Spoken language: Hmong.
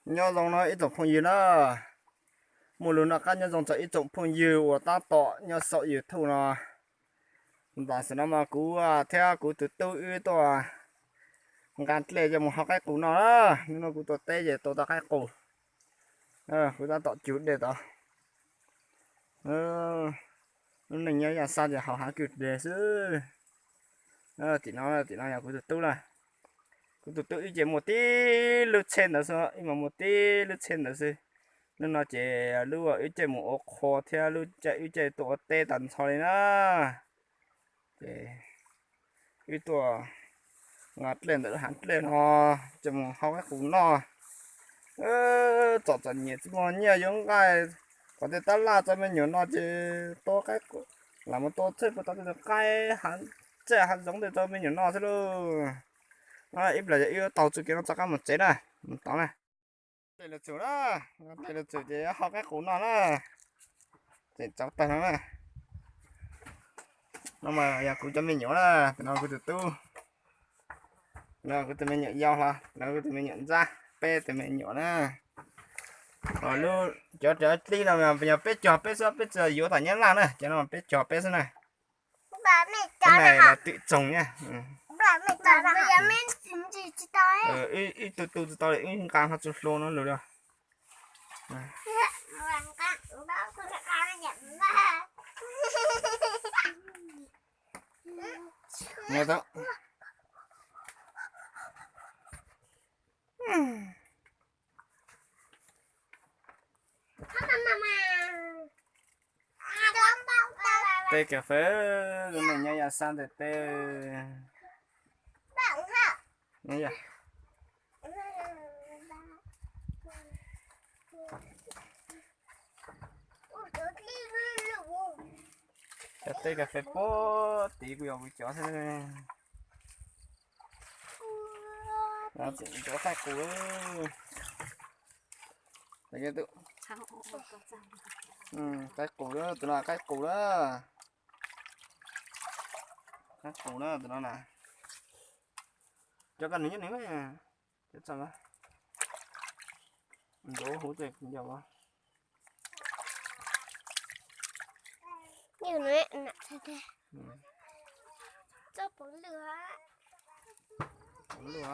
Nyob zoo no ib tsoom phooj ywg na, muaj lus noj qab nyob zoo rau ib tsoom phooj ywg uas tab tom nyob saum YouTube no. Tam sim no mas kuv thiab kuv tus tub wb tuaj nqa dlej coj mus hau qaib qus noj na. Hnub no kuv tuaj teb ces tua tau qaib qus. Kuv tab tom cug dej tod. Lub neej nyob yav sab ces haus hav kws deg xwb. Tim no, tim no yog kuv tus tub na. Kuv tus tub wb ces muaj tib lub tsheb ntawd xwb, wb mas muaj tib lub tsheb ntawd xwb. Lub no ces lub wb caij mus ua qhua thiab lub caij wb caij tuaj ua teb tas nrho li na. Ces wb tuaj nqa dlej ntawm lub hav dlej no coj mus hau qaib qus noj. Txom txom nyem tsis muaj nyiaj yuav nqaij, qhov tej tab laj tso me nyuam no ces tua qaib qus, lam mus tua txhij puas tau tej qaib hav txaj hav zoov tej tso me nyuam no xwb lauj. Ib pliag yog wb tau txuj kev no rov qab mus tsev na, mus tod na. Tej lus txum na, tej lus txum ces hau qaib qus noj na. Tseem tsau tawg no na. No mas yog kuv cov me nyuam na, tus no kuv tus tub, no kuv tus me nyuam yau hlo, no kuv tus me nyuam ntxab, peb tus me nyuam na. Lub cov dlib no yog peb cog peb xwb, peb tsis yuav tom Nyab Laj na, cov no peb cog peb xwb na. Twm tsoog na. Ib tug tu tsis tau li, wb nqa ho tsis hlua no lawm. Teb kas fes, lub neej nyob yav sab ntawm teb. Cov teb kas fes puag tid kuj yog kuv cov thiab. Tseem cov qaib qus. Qaib qus, tus no qaib qus na. Qaib qus na tus no na. Cov koj nws nyob nws, cov txog nrov huv tej yog. Lwj.